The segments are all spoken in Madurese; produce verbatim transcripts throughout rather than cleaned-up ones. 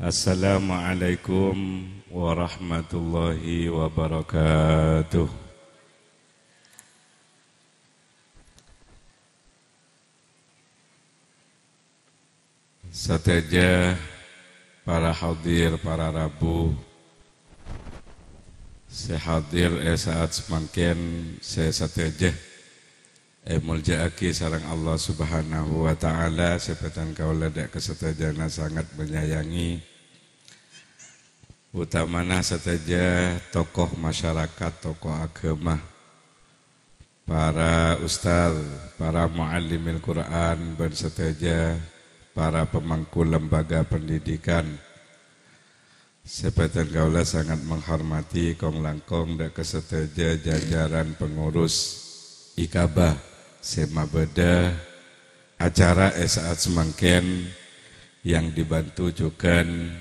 Assalamualaikum warahmatullahi wabarakatuh. Sadhâjâ para hadir, para rabu sè hadir è sa'at samangkèn, sè sadhâjâ èmoljâ'aghi sareng Allah Subhanahu wa Ta'ala, sè bhâdhân kaulâ dâ' ka sadhâjâna sanget menyayangi, utamana sadhâjâ tokoh masyarakat, tokoh aghâma, para ustaz, para muallimil Qur'an, bân sadhâjâ para pemangku lembaga pendidikan. Sè bhâdhân kaulâ sanget menghormati kong-langkong dâ' ka sadhâjâ jajaran pengurus I K B A sè mabâdâ acara è sa'at samangkèn yang dibantu jhughân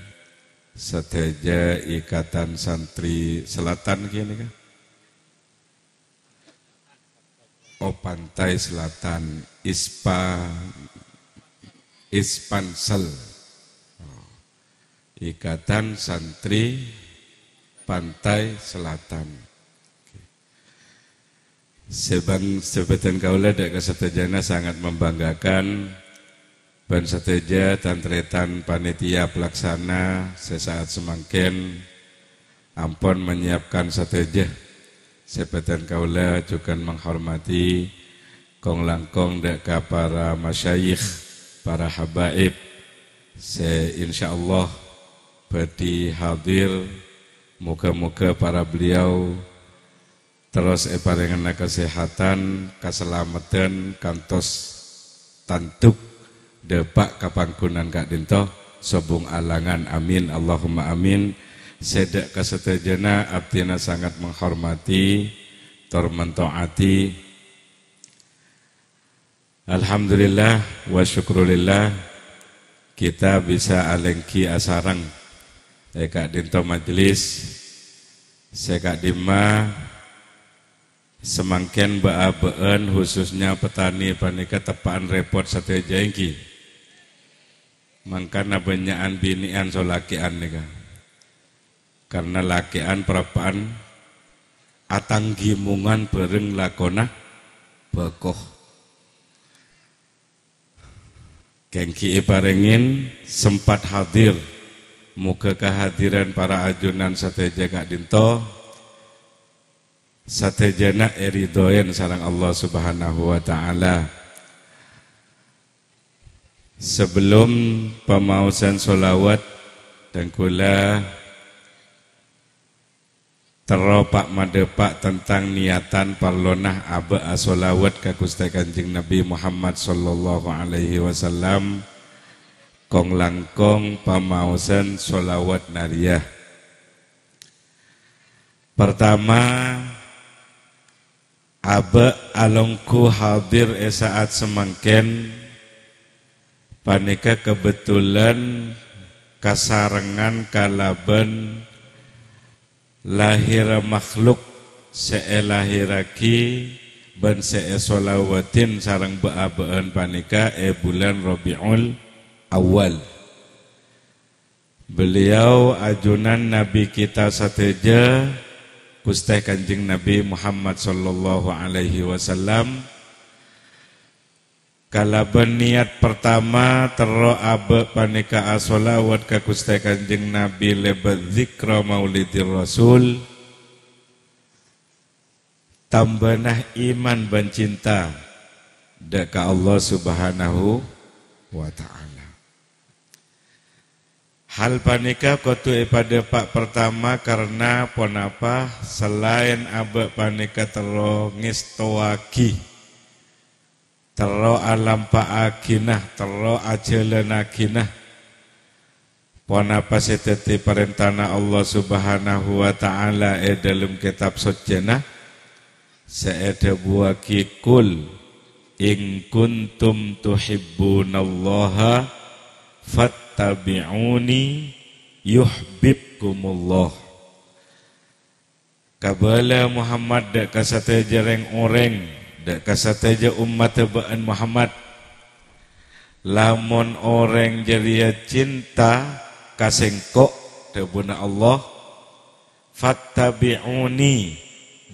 sadhâjâ Ikatan Santri Selatan kènè, kan? Oh, Pantai Selatan, Ispa-, Ispansel. Oh. Ikatan Santri Pantai Selatan. Oke. Sè bhân-, sè bhâdhân kaulâ dâ' ka sadhâjâna sanget membanggakan. Bân sadhâjâ tan-tarètan panitia pelaksana sè sa'at samangkèn ampon menyiapkan sadhâjâ. Sè bhâdhân kaulâ jhughân menghormati kong-langkong dâ' ka para masyayikh, para habaib sè insyaallah bhâdhi hadir. Moghâ-moghâ para beliau terros èparèngana kasèhadhân, kasalameddhân, kantos tandhuk dâpa' ka pangghunanna ka'dinto, sobung alangan. Amin, Allahumma amin. Sè dâ' ka sadhâjâna abdhina sanget menghormati tor mento'ati. Alhamdulillah wa syukrulillah, kita bisa alèngghi asareng è ka'dinto majelis sè ka'dimma samangkèn bâ'-abâ'ân, khususnya petani panèka teppa'an rèpot sadhâjâ èngghi. Mangkana bânnya'an binè'an so lakè'an nèka. Karna lakè'an parappa'an atanggi mongan bhâreng lakona bhâko. Kèngghi èparèngè sempat hadir. Moghâ kahadiran para ajunan sadhâjâ ka'dinto sadhâjâna èridhoèn sareng Allah Subhanahu wa Ta'ala. Sabellunna pamaosan sholawat, dhân kaulâ terro pa-, madhâpa' tentang niyatan parlona abâ' asholawat ka Ghustè Kanjeng Nabi Muhammad sallallahu alaihi wasallam, kong-langkong pamaosan sholawat nariyah. Pertama, abâ' alongghu hadir è sa'at samangkèn panèka kabhendherrân kasarengngan kalabân lahèrra makhluk sè èlahèrraghi bân sè èsholawatin sareng bâ'-abâ'ân panèka è bulân Rabiul Awal. Beliau ajunan Nabi kita sadhâjâ, Ghustè Kanjeng Nabi Muhammad sallallahu alaihi wasallam, kalabân niyat pertama terro abâ' panèka asholawat ka Ghustè Kanjeng Nabi lèbât zikra Maulidir Rasul, tambâna iman bân cinta dâ' ka Allah Subhanahu wa Ta'ala. Hal panèka kodhu èpadhâpa' pertama karna ponapa? Salaèn abâ' panèka terro ngèstowaghi, terro alampa'aghina, terro ajhâlânaghina ponapa sè dhâddhi parèntana Allah Subhanahu wa Ta'ala è dhâlem Kètab Soccèna, sè èdhâbuwaghi, "Qul in kuntum tuhibbunallaha fattabi'uni yuhbibkumullah." Kabâlâ Muhammad dâ' ka sadhâjâ rèng-orèng, dâ' ka sadhâjâ ommaddhâ bâ'ân Muhammad. Lamon orèng jârèya cinta ka sèngko', dhâbuna Allah, "Fattabi'uni,"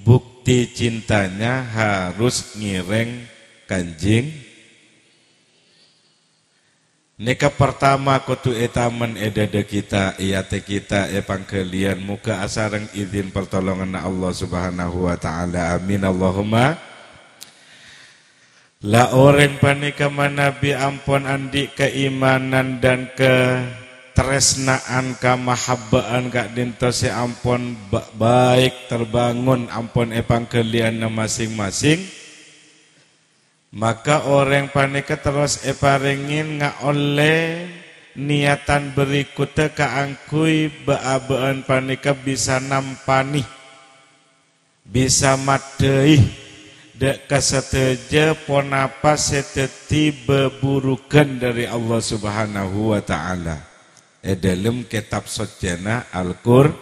bukti cintanya harus ngèrèng Kanjeng. Nèka partama kodhu ètamen è dâdâ kita, è atè kita, è pangghâliyân, moghâ asareng idin partolonganna Allah Subhanahu wa Ta'ala. Amin, Allahumma. La orèng panèka manabi ampon andi' kaimanan dan katarèsnaan, kamahabbaan ka'dinto sè ampon ba-, baik terbangun ampon è pangghâliyânna masing-masing, maka orèng panèka terros èparèngè ngaollè niyatan berikutta kaangghuy bâ'-abâ'ân panèka bisa nampani, bisa maddhâi dâ' ka sadhâjâ ponapa sè dhâddhi bâburughân dhâri Allah Subhanahu wa Ta'ala è dâlem Kètab Soccèna Al-Qur-,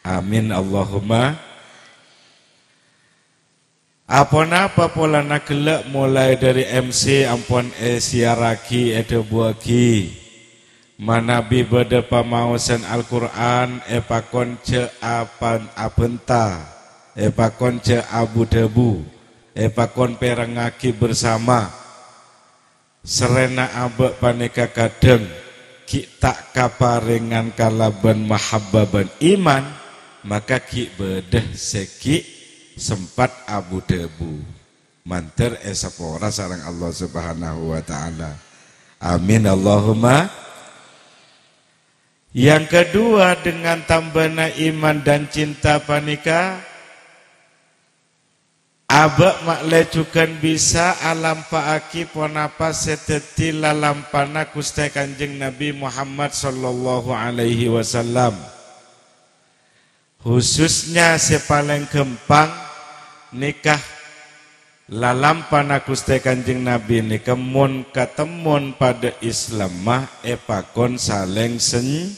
Amin, Allahumma. Aponapa polana ghellâ' molaè dhâri M C ampon èsiyarraghi, èdhâbuwâghi, manabi bâdâ pamaosan Al-Qur'an èpakon jhâ' apan-, abhânta, èpakon jhâ' abu-dhâbu, èpakon pèrengngaghi bersama. Sarrèna abâ' panèka kadhâng ghi' ta' kaparèngan kalabân mahabbah bân iman, maka ghi' bâdâ sè ghi' sempat abu-dhâbu. Mandhâr èsapora sareng Allah Subhanahu wa Ta'ala. Amin, Allahumma. Yang kedua, dengan tambâna iman dan cinta panèka, abâ' ma'lè jhughân bisa alampa'aghi ponapa sè dhâddhi lalampana Ghustè Kanjeng Nabi Muhammad sallallahu alaihi wasallam. Khususnya sè palèng ghâmpang nèka lalampana Ghustè Kanjeng Nabi nèka mon katemmon padâ Islamma èpakon salèng sen-,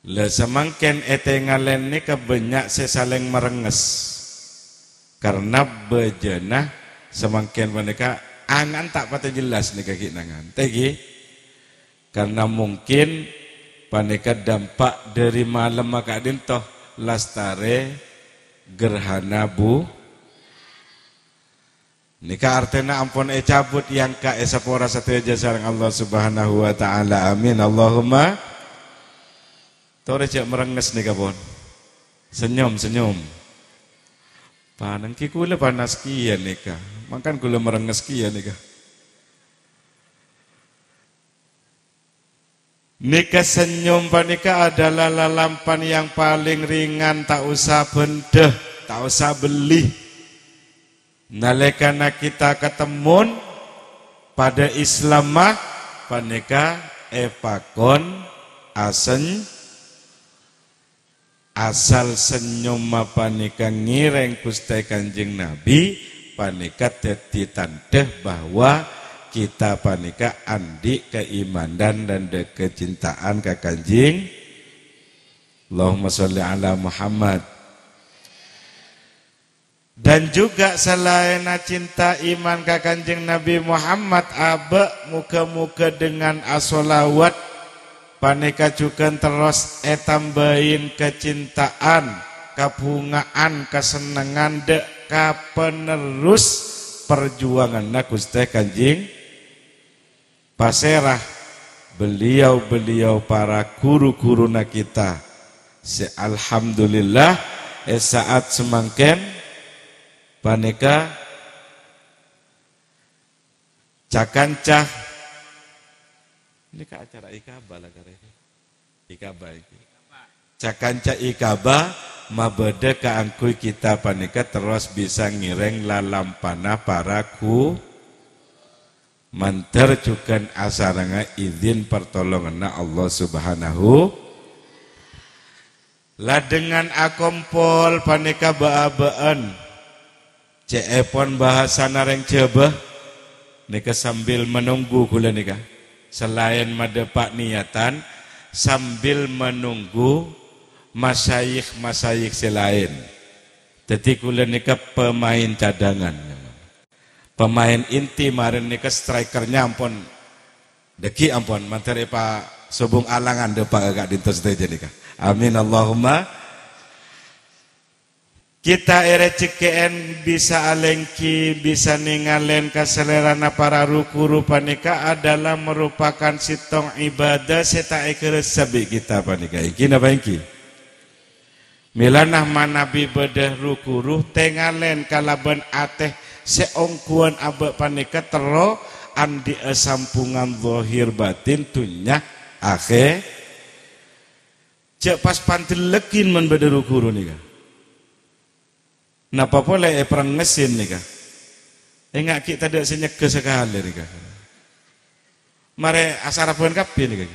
La, samangkèn ètèngalèn nèka bânnya' sè salèng marengnges. Karna bâjâna samangkèn panèka angan ta' patè jelas nèka ghi' nangan. Tè ghi? Karna mungkin panèka dampak dhâri malemma ka'dinto lastarè gerhana bu-, Nèka artèna ampon ècabut, èangka' èsapora sadhâjâ sareng Allah Subhanahu wa Ta'ala. Amin. Allahumma. Torè jhâ' marengnges nèka, pon. Senyum, senyum. Panènggi kaulâ panas kèya nèka. Mangkana kaulâ marengnges kèya nèka. Nèka senyum panèka adalah lalampan yang paling ringan, ta' osa bhendhâ, ta' osa bellè. Nalèkana kita katemmon padâ Islamma, panèka èpakon asen-, Asal senyumma panèka ngèrèng Ghustè Kanjeng Nabi, panèka dhâddhi tandhâ bahwa kita panèka andi' kaimanan dan kecintaan ka Kanjeng. Allahumma sholli ala Muhammad. Dan juga salaènna cinta iman ka Kanjeng Nabi Muhammad, abâ' moghâ-moghâ dengan asholawat panèka jhughân terros ètambâi kacintaan, kabhungaan, kasennengngan dâ' ka panerros parjuwanganna Ghustè Kanjeng. Pasèra beliau-beliau para guru-ghuruna kita sè alhamdulillah è sa'at samangkèn panèka ca-kanca, nèka acara I K B la karè. I K B iki. Ca-kanca I K B mabâdâ kaangghuy kita panèka terros bisa ngèrèng lalampana para ghu-, mandhâr jhughân asarengnga idin partolonganna Allah Subhanahu. La dengan akompol panèka bâ'-abâ'ân. Cè'èpon bahasana rèng Jhâbâ, nèka sambil menunggu ghulâ nèka. Selaèn madâpa' niyatan, sambil menunggu masyayikh-masyayikh sè laèn. Dhâddhi ghulâ nèka pemain cadangan. Pemain inti marèn nèka strikernya ampon Dhâggi' ampon, mandhâr èpasobung alangan dâpa' ka ka'dinto sadhâjâ nèka. Amin, Allahumma. Kita èrèjhekkè'èn bisa alèngghi, bisa nèngalèn kasalèrana para ru-ghuru panèka adalah merupakan sèttong ibadah sè ta' èghârâssa bi' kita panèka. Èngghi napa èngghi? Mèlana manabi bâdâ ru-ghuru, tèngalèn kalabân atè sè ongghuwân abâ' panèka terro andi'â sambhungan zahir batin, dhunnya akhè-, jhâ' pas pandellèghin mon bâdâ ru-ghuru nèka. Napa polè èparèngngèsè nèka? Enga' ghi' tadâ' sè nyegghâ sakalè nèka. Marè asarabhân kabbhi nèka.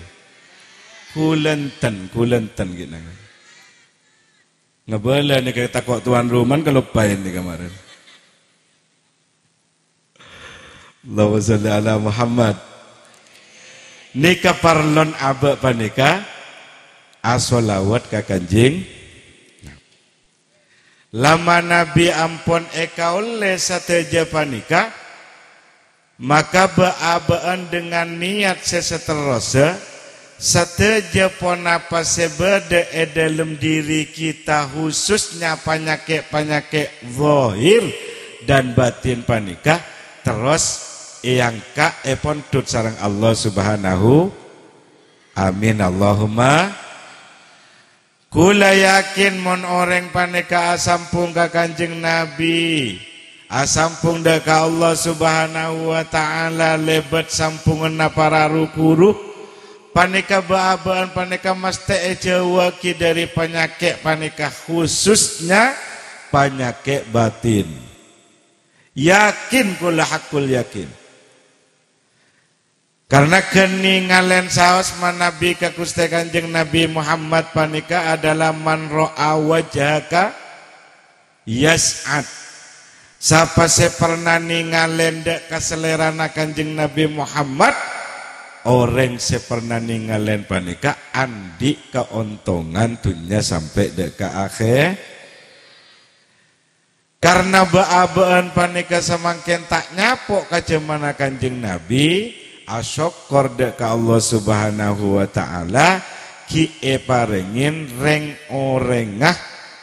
Ghulântèn, ghulântèn ghi' nèka. Ngabâlâ nèka tako' towan romana kaloppaèn nèka marè. Allahumma shalli ala Muhammad. Nèka parlon abâ' panèka asholawat ka Kanjeng. La manabi ampon èkaollè sadhâjâ panèka, maka bâ'-abâ'ân dengan niyat sè saterrossa, sadhâjâ ponapa sè bâdâ è dâlem dhiri kita, khususnya panyakè'-panyakè' zahir dan batin panèka, terros èangka' èpondhut sareng Allah Subhanahu. Amin, Allahumma. Kaulâ yakin mon orèng panèka asambhung ka Kanjeng Nabi, asambhung dâ' ka Allah Subhanahu wa Ta'ala lèbât sambhunganna para ru-ghuru, panèka bâ'-abâ'ân panèka mastè èjâuwâghi dâri panyakè' panèka, khususnya panyakè' batin. Yakin, kaulâ haqqul yakin. Karna ghân nèngalèn saos manabi ka Ghustè Kanjeng Nabi Muhammad panèka adalah man ra'a wajhaka yas'ad. Sapa sè perna nèngalèn dâ' ka salèrana Kanjeng Nabi Muhammad, orèng sè perna nèngalèn panèka andi' kaontongan dhunnya sampè' dâ' ka akhè-, Karna bâ'-abâ'ân panèka samangkèn ta' nyapo' ka jhâmanna Kanjeng Nabi, asokkor dâ' ka Allah Subhanahu wa Ta'ala, ghi' èparèngè rèng-orèngnga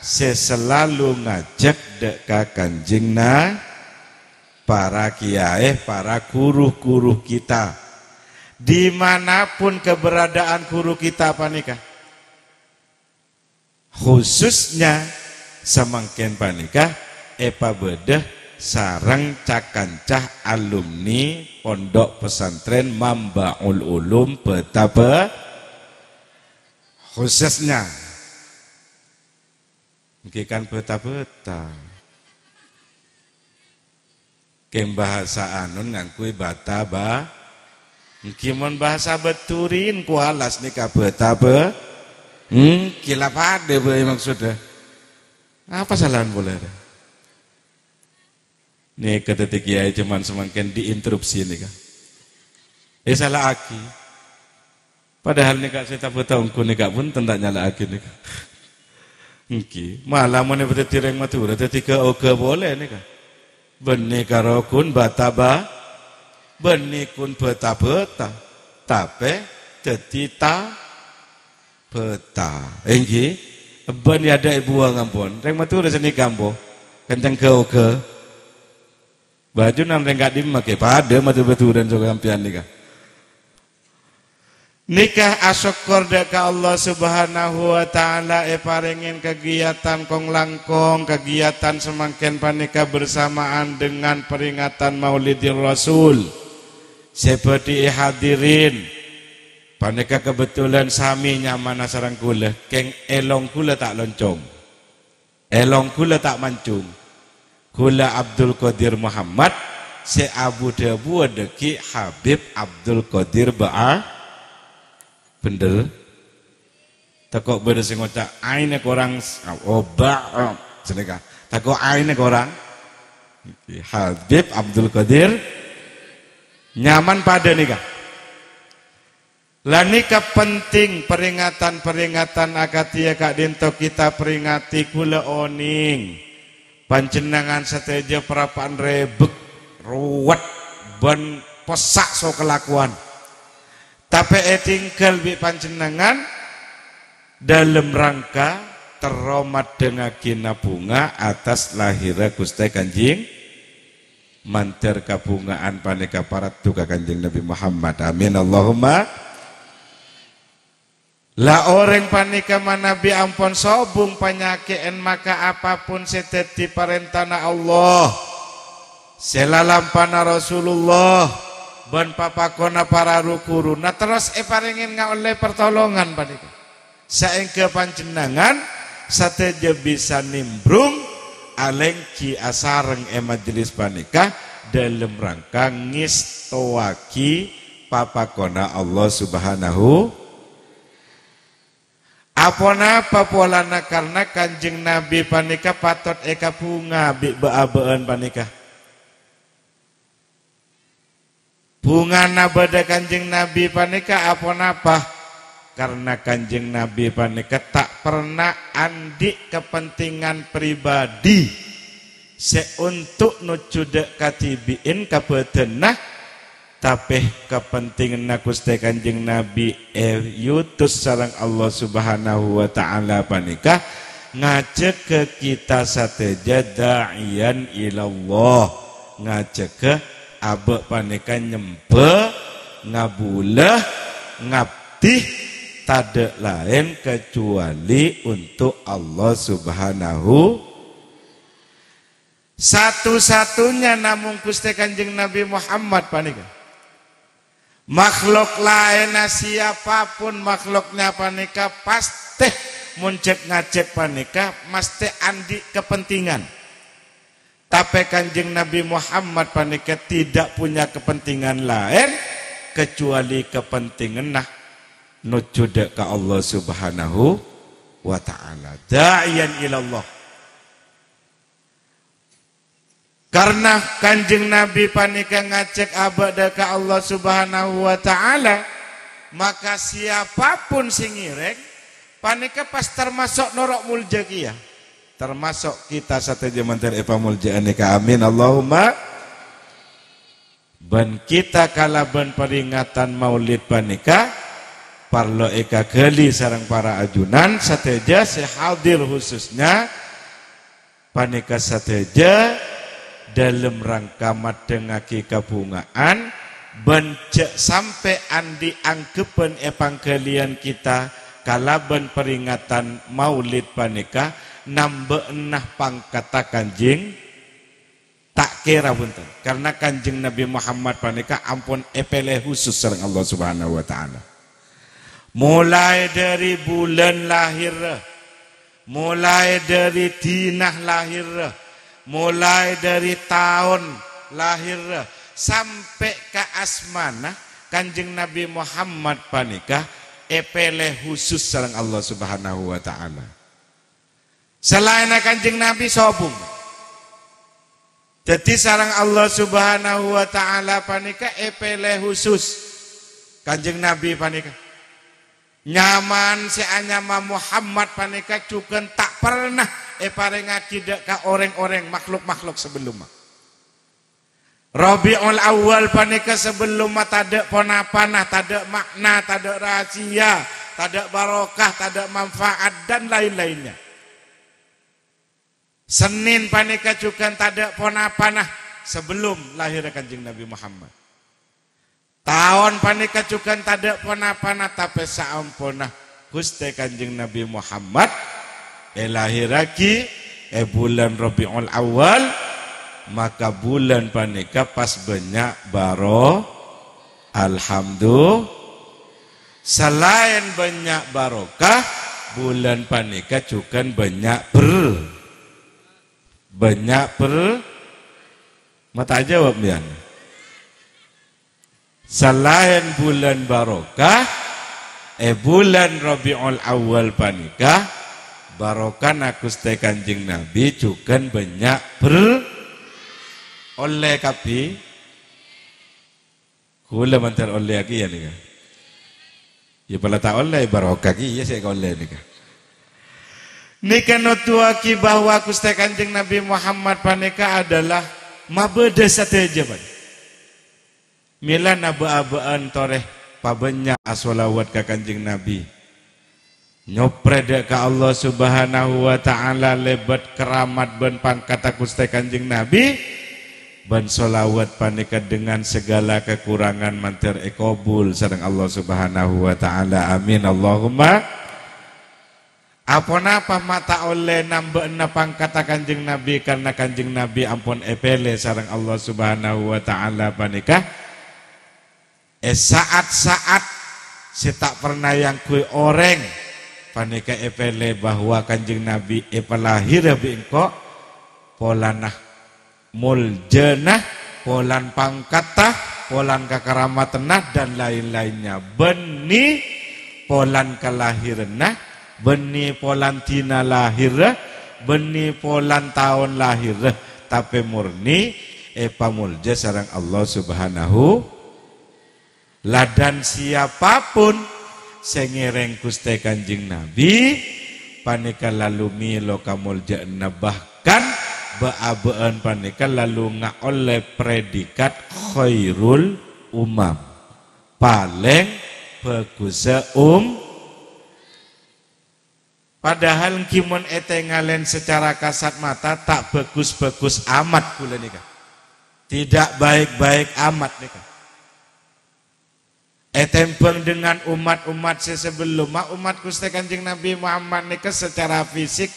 sè salalu ngajhâk dâ' ka Kanjeng Na-, para kiyaè, para guru-guru kita. Di mana pun keberadaan guru kita panèka. Khususnya samangkèn panèka èpabâdâ sareng ca-kanca alumni Pondok Pesantren Mambaul Ulum Bhâtabhâ-, khususnya. Èngghi kan bhâta-bhâta. Kèng bhâsa anun ngangghuy bhâta ba-, èngghi mon bhâsa Bâdhurin, Kualas nèka bhâta ba-, hmm, kèla padâ bhâi maksodda. Apa salahan polè, rè? Nèka dhâddhi kiyaè jhâman samangkèn diinterupsi nèka. Èsala'aghi. Padahal nèka sè tabhâta ongghu nèka pun tenta nyala'aghi nèka. Èngghi, mala mon èpadhâddhi rèng Madhurâ dhâddhi ghâ-oghâ polè nèka. Bânnè karo ghun bhâta ba-, bânnè ghun bhâta-bhâta, tapè dhâddhi ta-, bhâta. Èngghi, bân yâ adâ' èbuwâng ampon. Rèng Madhurâ sanèka ampo, kencèng ghâ-oghâ. Bâjuna rèng ka'dimma ghi padâ Madhurâ-Madhurâna soko sampèyan nèka. Nèka asokkor dâ' ka Allah Subhanahu wa Ta'ala èparèngè kagiyatan kong-langkong, kagiyatan samangkèn panèka bersamaan dengan peringatan Maulidir Rasul. Sè bâdhi è hadirin, panèka kebetulan sami nyamana sareng ghulâ, kèng èlong ghulâ ta' loncong. Èlong ghulâ ta' mancung. Ghulâ Abdul Qadir Muhammad sè abu-dhâbuwâ dhâggi' Habib Abdul Qadir Ba'a-, bhender. Tako' bâdâ sè ngoca' aènna korang s-, oh, ba-, oh, sanèka. Tako' aènna korang. Habib Abdul Qadir nyaman padâ nèka. La nèka penting, peringatan-peringatan akadhi ka'dinto kita peringati, ghulâ onèng. Panjhennengngan sadhâjâ parappa'na rèbek, rowet, bân pèssa' so kalakowan. Tapè ètinggal bi' panjhennengngan dâlem rangka terro maddhengngaghi na-bhunga atas lahèrra Ghustè Kanjeng, mandhâr kabhunga'an panèka paraddu ka Kanjeng Nabi Muhammad. Amin, Allahumma. La orèng panèka manabi ampon sobung panyakè'en, maka apapun sè dhâddhi parèntana Allah, sè lalampana Rasulullah, bân papakonna para ru-ghuruna terros èparèngè ngaollè partolongan panèka. Saèngghâ panjhennengngan sadhâjâ bisa nimbrung alèngghi asareng è majelis panèka dâlem rangka ngèstowaghi papakonna Allah Subhanahu. Aponapa polana karna Kanjeng Nabi panèka patot èkabhunga bi' bâ'-abâ'ân panèka? Bhungana bâdâ Kanjeng Nabi panèka aponapa? Karna Kanjeng Nabi panèka ta' perna andi' kapentingan pribadi sè onto' nojjhudhâ kadhibi'in ka bhâdhânna, tapè kapentinganna Ghustè Kanjeng Nabi èyutus sareng Allah Subhanahu wa Ta'ala panèka ngajhâghâ kita sadhâjâ da'iyan ilallah, ngajhâghâ abâ' panèka nyembhâ, ngabulâ, ngabdi, tadâ' laèn kacuali onto' Allah Subhanahu. Satu-satunya namong Ghustè Kanjeng Nabi Muhammad panèka. Makhlok laènna, siapapun makhloknya panèka, pastè mon jhâk-ngajhâk panèka mastè andi' kapentingan. Tapè Kanjeng Nabi Muhammad panèka tidak punya kepentingan laèn kecuali kapentinganna nojjhudhâ ka Allah Subhanahu wa Ta'ala. Da'iyan ilallah. Karna Kanjeng Nabi panèka ngajhâk abâ' dâ' ka Allah Subhanahu wa Ta'ala, maka siapapun sè ngèrèng, panèka pas tamaso' noro' molja kèya. Tamaso' kita sadhâjâ mandhâr èpamoljâ'â nèka. Amin, Allahumma. Bân kita kalabân peringatan Maulid panèka parlo èkaghâli sareng para ajunan sadhâjâ sè hadir, khususnya panèka sadhâjâ dâlem rangka maddhengngaghi kabhunga'an, bân jhâ' sampè' andi' anggheppan è pangghâliyân kita kalabân peringatan Maulid panèka nambâ'âna pangkatta Kanjeng. Ta' kèra bhunten, karna Kanjeng Nabi Muhammad panèka ampon èpèlè khusus sareng Allah Subhanahu wa Ta'ala. Molaè dâri bulân lahèrra, molaè dâri dina lahèrra, molaè dâri taon lahèrra, sampè' ka asmana, Kanjeng Nabi Muhammad panèka èpèlè khusus sareng Allah Subhanahu wa Ta'ala. Salaènna Kanjeng Nabi sobung. Dhâddhi, sareng Allah Subhanahu wa Ta'ala panèka èpèlè khusus Kanjeng Nabi panèka. Nyamana sè anyama Muhammad panèka jhughân ta' perna èparèngaghi dâ' ka orèng-orèng, makhlok-makhlok sabellunna. Rabiul Awal panèka sabellunna tadâ' ponapana, tadâ' ma'na, tadâ' rahasia, tadâ' barokah, tadâ' manfaat, dan lain-lainnya. Sennèn panèka jhughân tadâ' ponapana sabellun lahèrra Kanjeng Nabi Muhammad. Taon panèka jhughân tadâ' ponapana, tapè saamponna Ghustè Kanjeng Nabi Muhammad èlahèrraghi è bulân Rabiul Awal, maka bulân panèka pas bânnya' baro-, Alhamdu-, Salaèn bânnya' barokah, bulân panèka jhughân bânnya' ber-, bânnya' ber-, mata jawab, yan. Salaèn bulân barokah, è bulân Rabiul Awal panèka, barokana Ghustè Kanjeng Nabi jhughân bânnya' ber-, ollè kabbhi. Kaulâ mandhâr ollèyaghi, ya, nèka. Ya, pola ta' ollè, barokah ghi, ya, sè èkaollè nèka. Nèka noduwâghi bahwa Ghustè Kanjeng Nabi Muhammad panèka adalah mabâdâ sadhâjâ, Pak. Mèlana bâ'-abâ'ân torè Pabânnya' asholawat ka Kanjeng Nabi. Nyoprè dâ' ka Allah Subhanahu wa Ta'ala lèbât keramat bân pangkatta Ghustè Kanjeng Nabi, bân sholawat panèka dengan segala kekurangan mandhâr èkobul sareng Allah Subhanahu wa Ta'ala. Amin, Allahumma. Aponapa ma' ta' ollè nambâ'âna pangkatta Kanjeng Nabi, karna Kanjeng Nabi ampon èpèlè sareng Allah Subhanahu wa Ta'ala panèka? È sa'at-sa'at sè ta' pernah èangghuy orèng, panèka èpèlè bahwa Kanjeng Nabi èpalahèra bi' engko' polana moljâna, polan pangkatta, polan kakaramatanna, dan lain-lainnya. Bânnè polan kalahèranna, bânnè polan dina lahèrra, bânnè polan taon lahèrra, tapè morni èpamoljâ sareng Allah Subhanahu. Ladan siapapun sè ngèrèng Ghustè Kanjeng Nabi, panèka lalu mèlo kamoljâ'ânna, bahkan bâ'-abâ'ân panèka lalu ngaollè predikat khairul umam, palèng bhâghussâ um-, padahal èngghi mon ètèngalè secara kasat mata ta' bhâghus-bhâghus amat ghulâ nèka. Tidak baik-baik amat nèka. Ètèmbhâng dengan umat-umat sè sabellumma, umat Ghustè Kanjeng Nabi Muhammad nèka secara fisik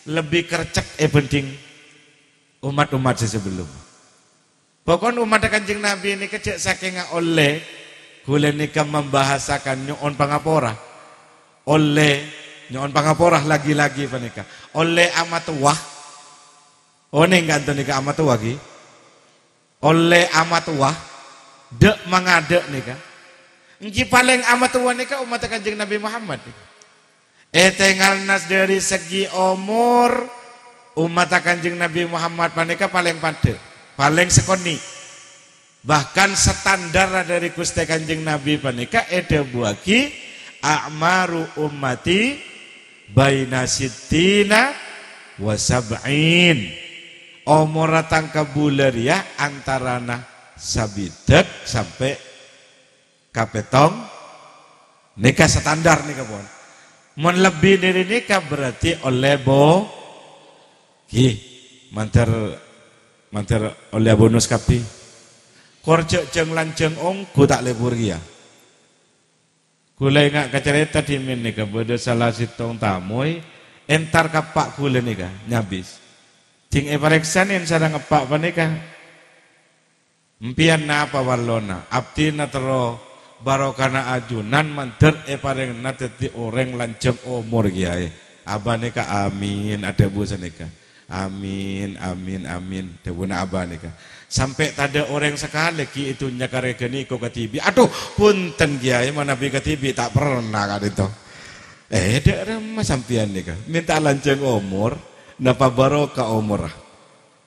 lebbi kercek èbhândhing umat-umat sè sabellumma. Pokon umat Kanjeng Nabi nèka jhâ' sakènga ollè, ghulâ nèka membahasakan nyo'on pangapora. Ollè, nyo'on pangapora lagi-lagi panèka. Ollè amatowa. Onèng ka'dinto nèka amatowa ghi? Ollè amatowa, dâ' mangadâ' nèka. Èngghi palèng amatowa nèka umat Kanjeng Nabi Muhammad. Ètèngalna dâri segi omor, umat Kanjeng Nabi Muhammad panèka palèng padâ, palèng sakonè'. Bahkan standar dâri Ghustè Kanjeng Nabi panèka èdhâbuwaghi, "A'maru ummati baina sittina wa sab'in." Omorra tang kabulâ rèya antarana sabidhâk sampè' ka pèttong. Nèka standar nèka, pon. Mon lebbi dâri nèka berarti ollè bo-, ghi, mandhâr, mandhâr ollè bonus kabbhi. Kor jhâ' jâng-lanjhâng ongghu ta' lebur kèya. Ghulâ enga' ka carèta dhimèn nèka bâdâ sala sèttong tamoy entar ka eppa' ghulâ nèka, nyabis. Jhing èparèksanè sareng eppa' panèka. "Empèyan napa parlona?" "Abdhina terro barokana ajunan mandhâr èparèngana dhâddhi orèng lanjhâng omor, Kèyaè." Abâ nèka, "Amin," adhâbu sanèka. "Amin, amin, amin," dhâbuna abâ nèka. "Sampè' tadâ' orèng sakalè ghi' è dhunnya karè ghâniko kadhibi'." "Adhu, bhunten, Kèyaè, manabi kadhibi' ta' pernah ka'dinto." Eh, dâ' remma sampèyan nèka, mènta lanjhâng omor, napa barokah omorra?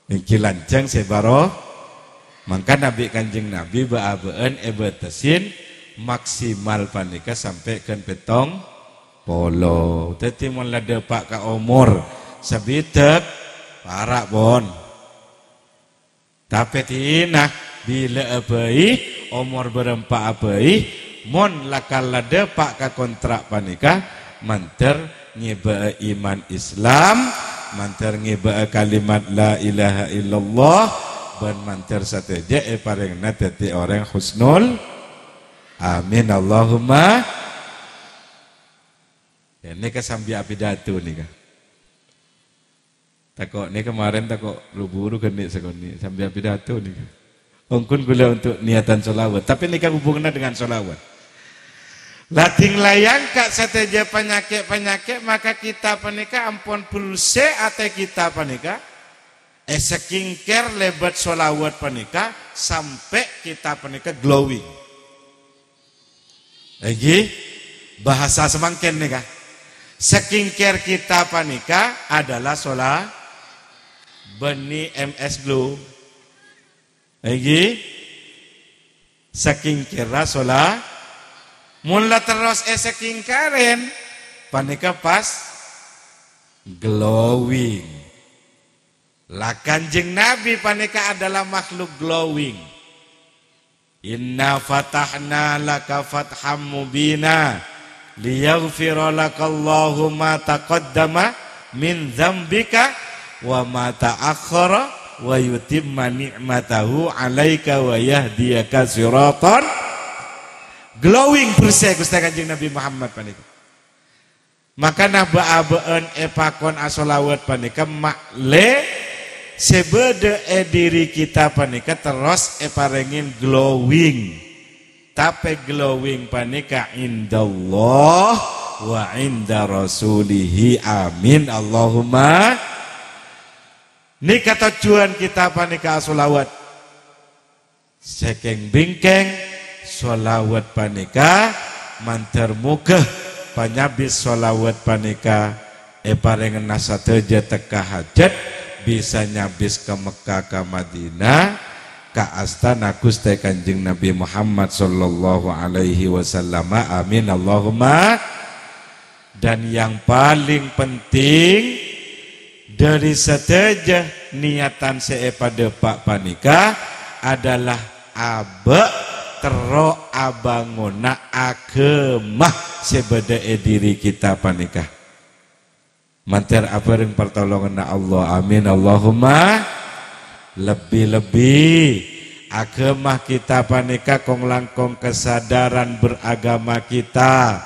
Èngghi lanjhâng sè baro-, mangkana bi' Kanjeng Nabi bâ'-abâ'ân èbâtesin maksimal panèka sampè' ghân pèttong polo. Dhâddhi, mon la dâpa' ka omor sabidhâk, para', pon. Tapè dinah, bilâ'â bhâi, omor bârâmpa'a bhâi, mon la kala dâpa' ka kontra' panèka, mandhâr ngèbâ'â iman Islam, mandhâr ngèbâ'â kalimat la ilaha illallah, bân mandhâr sadhâjâ èparèngana dhâddhi orèng husnul. Amin, Allahumma. Ya, nèka sambi apidato nèka. Tako' nèka marèn tako' buru-buru ghânni' sakonè', sambi apidato nèka. Ongghu ghulâ untuk niatan sholawat, tapè nèka hubunganna dengan sholawat. La dhing layang ka sadhâjâ panyakè'-panyakè', maka kita panèka ampon bersè atè kita panèka, eh, skincare lèbât sholawat panèka, sampè' kita panèka glowing. Èngghi, bahasa samangkèn nèka. Skincare kita panèka adalah sola-, bânnè M S Glow. Èngghi, skincare sola-, mon la terros è skincare-an, panèka pas glowing. La Kanjeng Nabi panèka adalah makhluk glowing. "Inna fatahna laka fatham mubina, liyaghfira lakallahu ma taqaddama min dzambika wa ma ta'akhkhara, wa yutimma ni'matahu 'alaika wa yahdiyaka siratan." Glowing bersè Ghustè Kanjeng Nabi Muhammad panèka. Makana bâ'-abâ'ân èpakon asholawat panèka ma'lè sè bâdâ è dhiri kita panèka terros èparèngè glowing. Tapè glowing panèka indallah wa inda rasulihi. Amin. Allahumma. Nèka tojjhuwân kita panèka asholawat. Sè kèng-bingkèng, sholawat panèka mandhâr moghâ panyabis sholawat panèka èparèngana sadhâjâ tekka hajhât, bisa nyabis ka Mekkah, ka Madinah, ka astana Ghustè Kanjeng Nabi Muhammad sallallahu alaihi wasallam. Amin, Allahumma. Dan yang paling penting, dhâri sadhâjâ niyatan sè èpadâpa' panèka adalah abâ' terro abângona aghâma sè bâdâ è dhiri kita panèka. Mandhâr abhâreng partolonganna Allah. Amin, Allahumma. Lebbi-lebbi aghâma kita panèka kong-langkong kesadaran beragama kita,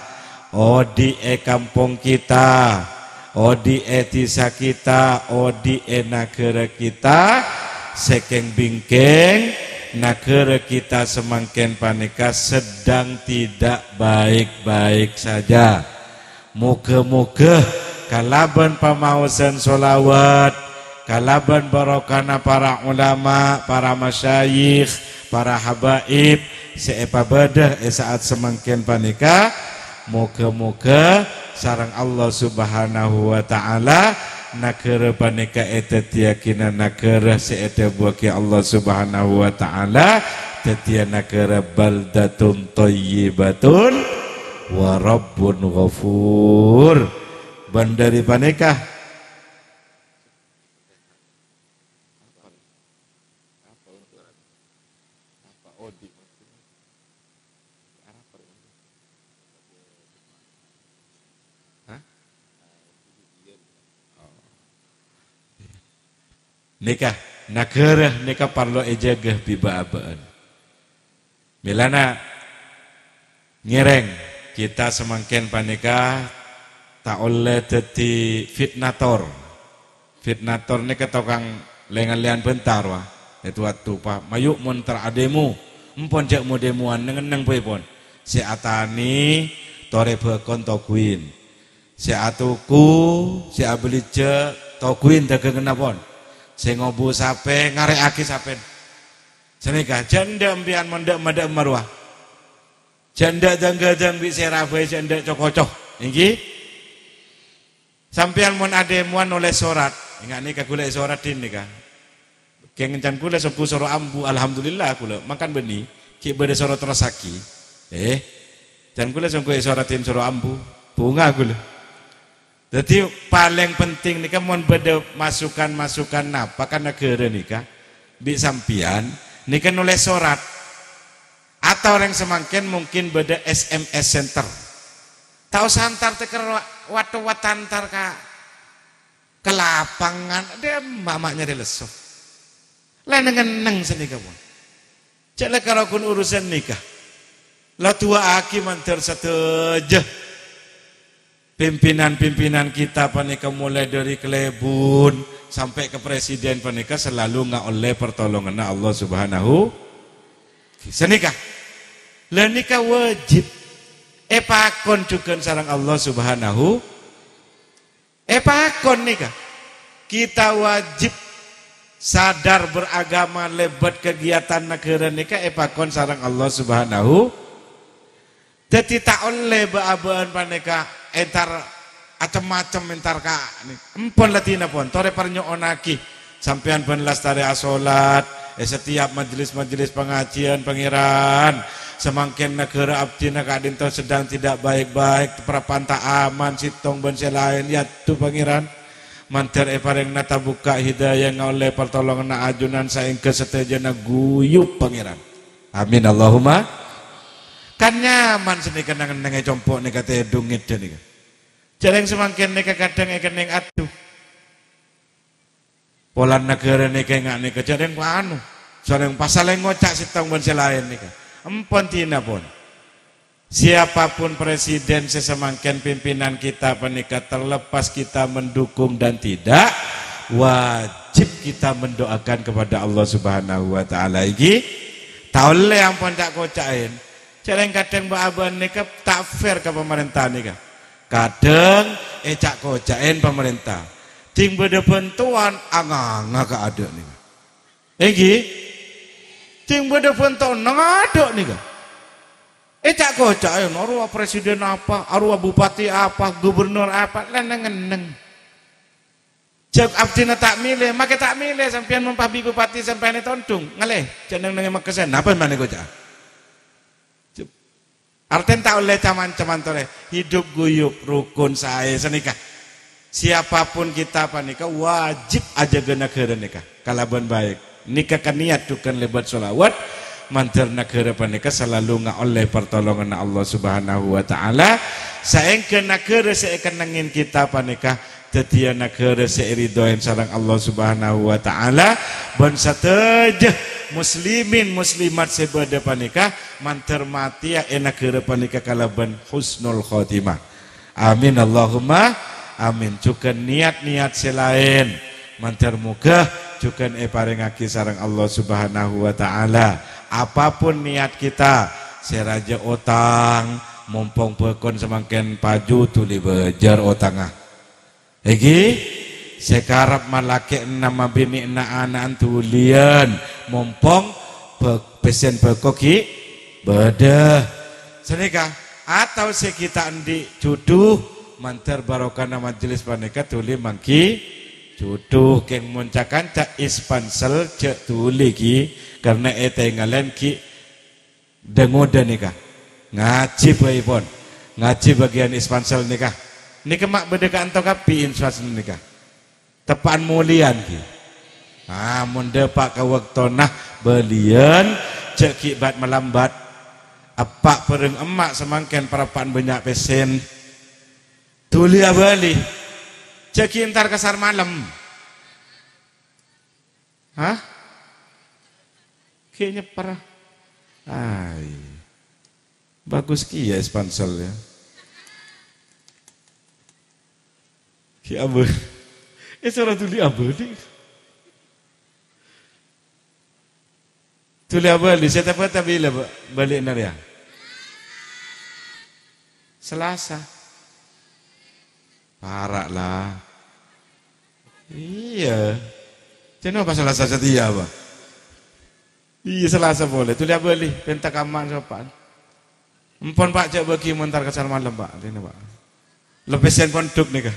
odi' è kampong kita, odi' è dhisa kita, odi' è naghârâ kita, sè kèng-bingkèng naghârâ kita samangkèn panèka sedang tidak baik-baik saja. Moghâ-moghâ kalabân pamaosan sholawat, kalabân barokana para ulama, para masyayikh, para habaib sè èpabâdâ è sa'at samangkèn panèka, moghâ-moghâ sareng Allah Subhanahu wa Ta'ala naghârâ panèka èdhâddhiyâghina naghârâ sè èdhâbuwâghi Allah Subhanahu wa Ta'ala, dhâddhiyâ naghârâ baldatun thayyibatun wa rabbun ghafur. Bân dhâri panèka, nèka, naghârâ nèka parlo èjâgâ bi' bâ'-abâ'ân. Mèlana ngèrèng, kita samangkèn panèka ta' ollè dhâddhi fitnator. Fitnator nèka tokang lè-ngallèyan bântar, wa. Èto-ato, pa-, mayu' mon ter-, ademo. Empon jhâ' mo-demowan, neng-enneng bhâi pon. Sè atanè, torè bhâkon toguwin. Sè atoko, sè abellijjhâ', toguwin dhâgângnga pon. Sè ngobu sapè, ngarè'aghi sapèn. Sanèka, jhâ' endâ' empèyan mon dâ'-madâ'emma rowa. Jhâ' endâ' dhâng-ghâdhâng bi' sè rabai, jhâ' endâ' co-koco. Èngghi? Sampèyan mon adèmowan nolès sorat. Enga' nèka ghulâ èsoraddhin nèka. Kèng can ghulâ songgu soro ambu, alhamdulillah ghulâ. Mangkana bânnè, ghi' bâdâ soro terrossaghi. Eh, can ghulâ songgu èsoraddhin soro ambu. Bhunga ghulâ. Dhâddhi, palèng penting nèka mon bâdâ masukan-masukan napa ka naghârâ nèka, bi' sampèyan nèka nolès sorat. Atau rèng samangkèn mungkin bâdâ S M S center. Ta' osa antar tekka wa-, watho watantar ka, ka lapangan. Dhâ' emma' ma' nyarè lesso. Lè neng-enneng sanèka pon. Jhâ' la karo ghun urusan nèka. La du'aaghi mandhâr sadhâjâ. Pimpinan-pimpinan kita panèka molaè dhâri kalèbun sampè' ka presiden panèka salalu ngaollè partolonganna Allah Subhanahu. Sanèka. La nèka wajib èpakon jhughân sareng Allah Subhanahu. Èpakon nèka. Kita wajib sadar beragama lèbât kegiatan naghârâ nèka èpakon sareng Allah Subhanahu. Dhâddhi ta' ollè bâ'-abâ'ân panèka entar acem-macem entar ka, empon la dhina pon, torè parnyo'onnaghi sampèyan bân lastarè asolat è setiap majelis-majelis pangajiân, Pangèran. Samangkèn naghârâ abdhina ka'dhinto sedang tidak baik-baik, parappa'na ta' aman, sèttong bân sè laèn, yâ adhu Pangèran. Mandhâr èparèngana tabukka' hidayah ngaollè partolonganna ajunan saèngghâ sadhâjâna guyub Pangèran. Amin Allahumma. Kan nyaman sanèka neng-ennengngè compo' nèka tèdung ngèdhâ nèka. Jhâreng samangkèn nèka kadhâng èkennèng adu. Polana naghârâ nèka ènga' nèka jhâreng anu, jhâreng pasalèng ngoca' sèttong bân sè laèn nèka. Empon dina pon. Siapapun presiden sè samangkèn pimpinan kita panèka, terlepas kita mendukung dan tidak, wajib kita mendoakan kepada Allah Subhanahu wa Ta'ala. Èngghi, ta' ollè ampon ca'-koca'èn. Jhâreng kadhâng bâ'-abâ'ân nèka ta' fair ka pamarènta nèka. Kadhâng èca'-koca'èn pamarènta. Dhing bâdâ bhântowan, anganga ka adâ' nèka. Èngghi? Dhing bâdâ bhântowan, ngadâ' nèka. Èca'-koca'èn, arowa presiden apa, arowa bupati apa, gubernur apa, la neng-enneng. Jhâ' abdhina ta' mèlè, makè ta' mèlè sampèyan mon pas bi' bupati sampèyan ètondhung. Ngalè, jhâ' neng-enneng è Mekkasèn. Napa manè koca'? Jhâ'. Artèna ta' ollè cam-mancaman torè. Hidup guyup, rukun, saè, sanèka. Siapapun kita panèka wajib ajâgâ naghârâ nèka kalabân baik. Nèka kanèyat jhughân lèbât sholawat, mandhâr naghârâ panèka salalu ngaollè partolonganna Allah Subhanahu wa Ta'ala, saèngghâ naghârâ sè èkennengngè kita panèka dhâddhiyâ naghârâ sè èridhoèn sareng Allah Subhanahu wa Ta'ala, bân sadhâjâ muslimin muslimat sè bâdâ panèka mandhâr matèya è naghârâ panèka kalabân husnul khotimah. Amin, Allahumma amin. Jhughân niyat-niyat sè laèn mandhâr moghâ jhughân èparèngaghi sareng Allah Subhanahu wa Ta'ala. Apapun niyat kita, sè rajâ otang, mompong bhâkona samangkèn paju dhuli bâjâr otangnga. Èngghi, sè karep malakè'na mabinè'na ana'na dhuliyân, mompong bhâ-, pèssèna bhâko ghi' bâdâ. Sanèka, atau sè ghi' ta' andi' jhudhu, mandhâr barokana majelis panèka dhuli mangghi jhudhu. Kèng mon ca-kanca Ispansel jhâ' dhuli ghi, karna ètèngalèn ghi' dâ-ngodâ nèka. Ngajhi bhâi pon. Ngajhi bâgiyân Ispansel nèka. Nèka ma' bâdâ ka'anto kabbhi Ispansel nèka. Teppa'an molèyan ghi. Ah, mon dâpa' ka bâktona bâliyân, jhâ' ghi' bat-malambat. Eppa' bhâreng emma' samangkèn parappa'na bânnya' pèssèna. Dhuli abâli. Jhâ' ghi' entar ka Sar Malem. Hah? Ghi' nyèpper. Ai. Bagus kèya Ispansel, ya. Ghi' abâ-, eh, soro dhuli abâli. Dhuli abâli, sè tapè ta' bilâ, Pak? Bâli'na rèya. Selasa. Para' la. Iyâ. Jhâ' napa Selasa satèya, Pak? Iyâ, Selasa polè. Dhuli abâli, pènta kamma sopa'an. Empon, Pak, jhâ' bâgi mon entar ka Sar Malem, Pak. Dhina, Pak. Leppèssèn pondhuk nèka.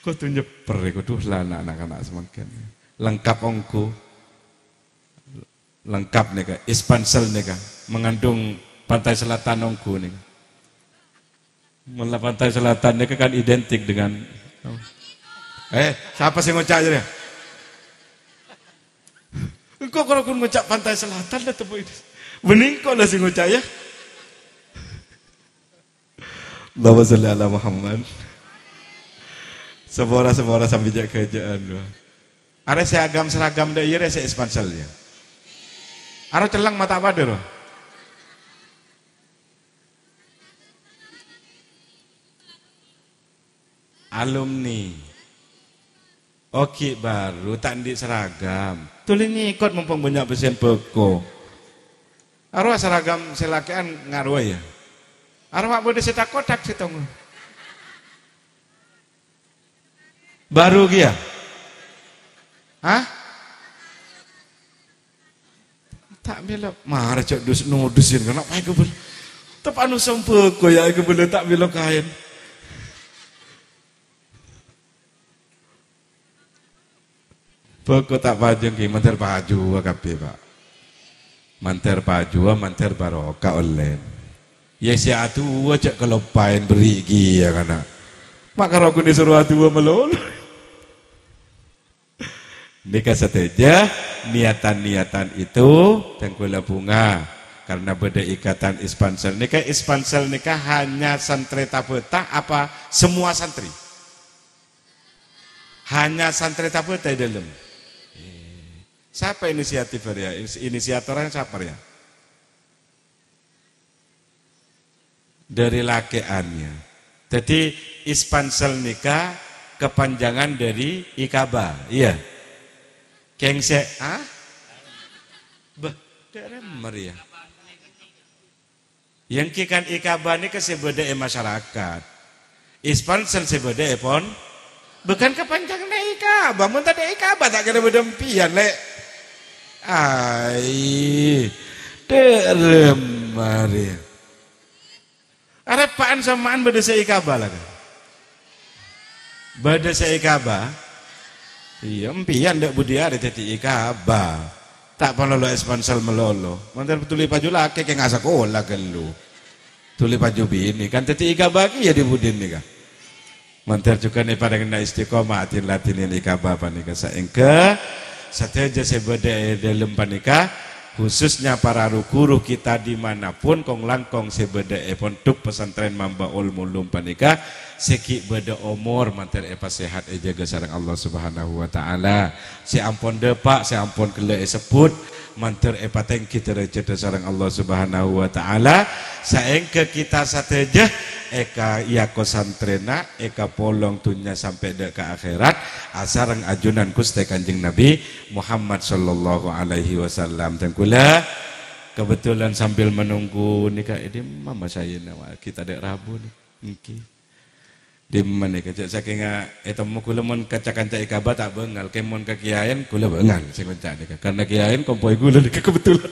Kodhu nyèpper, kodhu la na'-, na'-kana' samangkèn. Lengkap ongghu. Lengkap nèka, Ispansel nèka, mengandung Pantai Selatan ongghu nèka. Mula Pantai Selatan nèka kan identik dengan, eh, sapa sè ngoca' jârèya? Engko' karo kun ngoca' Pantai Selatan la tepuk ini. Bânnè engko' la sè ngoca', ya. Allahumma sholli ala Muhammad. Sapora-sapora sambi jhâ'-ghâjâ'ân, wa. Arè sè agam seragam dâ' iyâ rè sè Ispansel, ya. Aro celleng ma' ta' padâ, ro. Alumni. Ogi' bâru ta' andi' seragam. Dhuli ngèkot mompong bânnya' pèssèna bhâko. Arowa seragam sè lakè'an ngarowa, ya. Arowa bâdâ sè ta' kothak sèttong. Bâru kèya. Hah? Ta' mèlo. Mara jhâ' dus-nodusin kana' paè kebel. Tep anu sombhâko ya kebel ta' mèlo kaèn. Bhâko ta' pajâng ghi, mandhâr pajuwâ kabbhi, Pak. Mandhâr pajuwâ, mandhâr barokah ollèna. Ya, sè aduwâ jhâ' kaloppaèn berri' kèya, kana'. Ma' karo ghun èsoro aduwâ malolo. Nèka sadhâjâ niatan-niatan itu, dhâng kaulâ bhunga, karena bâdâ ikatan ispansel. Nèka ispansel nèka hanya santrè tabâta apa semua santri? Hanya santrè tabâta è dâlem. Sapa inisiatif rèya? Ins-, inisiatornya sapa rèya? Dâri lakè'an, ya. Dhâddhi, ispansel nèka kepanjangan dâri ikaba, iyâ. Kèng sè, ah? Bâh, dâ' remma rèya. Yang kan ikaba nèka sè bâdâ è masyarakat. Ispansel sè bâdâ è pon-, bukan kepanjangan ikaba. Mon tadâ' ikaba, ta' kèra bâdâ empiyan, Lè'. Ai, dâ' remma rèya. Arèpa'an samma'an bâdâ sè ikaba, la, kan? Bâdâ sè ikaba? Iyâ, empiyan dâ' budi arè dhâddhi ikaba. Ta' parlo ispansel malolo. Mandhâr dhuli paju lakè kèng asakola ghâllu. Dhuli paju binè. Kan dhâddhi ikaba kèya dhi-budhi nèka. Mandhâr jhughân èparèngana istiqomah adi-, ladhinè ikaba panèka saèngghâ sadhâjâ sè bâdâ è dâlem panèka, khususnya para ru-ghuru kita di mana pun kong-langkong sè bâdâ è pondhuk pesantren Mambaul Ulum panèka, sè ghi' bâdâ omor mandhâr èpasèhat èjâgâ sareng Allah Subhanahu wa Ta'ala. Sè ampon dâpa', sè ampon ghellâ' èsebbhut, mandhâr èpatèngghi dârâjhâddhâ sareng Allah Subhanahu wa Ta'ala, saèngghâ kita sadhâjâ èka-, èakosantrèna, èkapolong dhunnya sampè' dâ' ka akhèrat, asareng ajunan Ghustè Kanjeng Nabi Muhammad sallallahu alaihi wasallam. Dhâng kaulâ kebetulan sambil menunggu nèka, è dimma masaèna, wah, kita dâ' rabu nè. Èngghi. Dimma nèka, cè' sakènga ètemmo kaulâ mon ka ca-kanca ikaba ta' bângal, kèng mon ka kèyaèn kaulâ bângal sè ngonca' nèka. Karena kèyaèn kompoy kaulâ nèka kebetulan.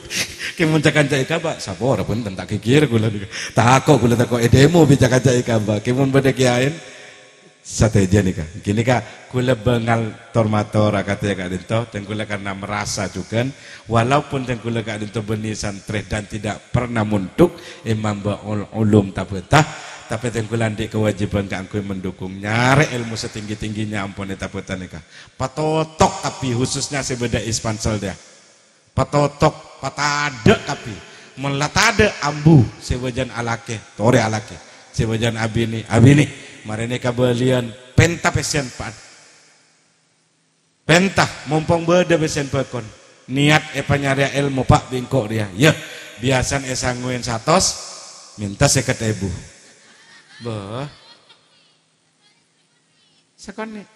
Kèng mon ca-kanca ikaba, sapora bhunten ta' ghighir kaulâ nèka. Tako' kaulâ tako' èdemo bi' ca-kanca ikaba. Kèng mon bâdâ kèyaèn, sadhâjâ nèka. Èngghi nèka kaulâ bângal tor-mator akadhi ka'dinto, dhâng kaulâ karena merasa jhughân Walaupun dhâng kaulâ ka'dinto bânnè santrè dan tidak pernah mondhuk è Mambaul Ulum Tabata, tapè dhâng kaulâ andi' kewajiban kaangghuy mendukung, nyarè èlmo satinggi-tingginya ampon è Tabata nèka. Patotok kabbhi, khususnya sè bâdâ Ispansel, dâ. Patotok, patadâ' kabbhi. Mon la tadâ', ambu, sè bâjân alakè, torè alakè. Sè bâjân abinè, abinè. Marèna kabâliyân pènta pèssèn, Pa'. Pènta, mompong bâdâ pèssèn bhâkon. Niyat èpanyarèya èlmo, Pa', bi' engko' rèya. Yâ, biyasana èsangghuwèn satos, mènta sèket èbu. Bâh. Sakonè'.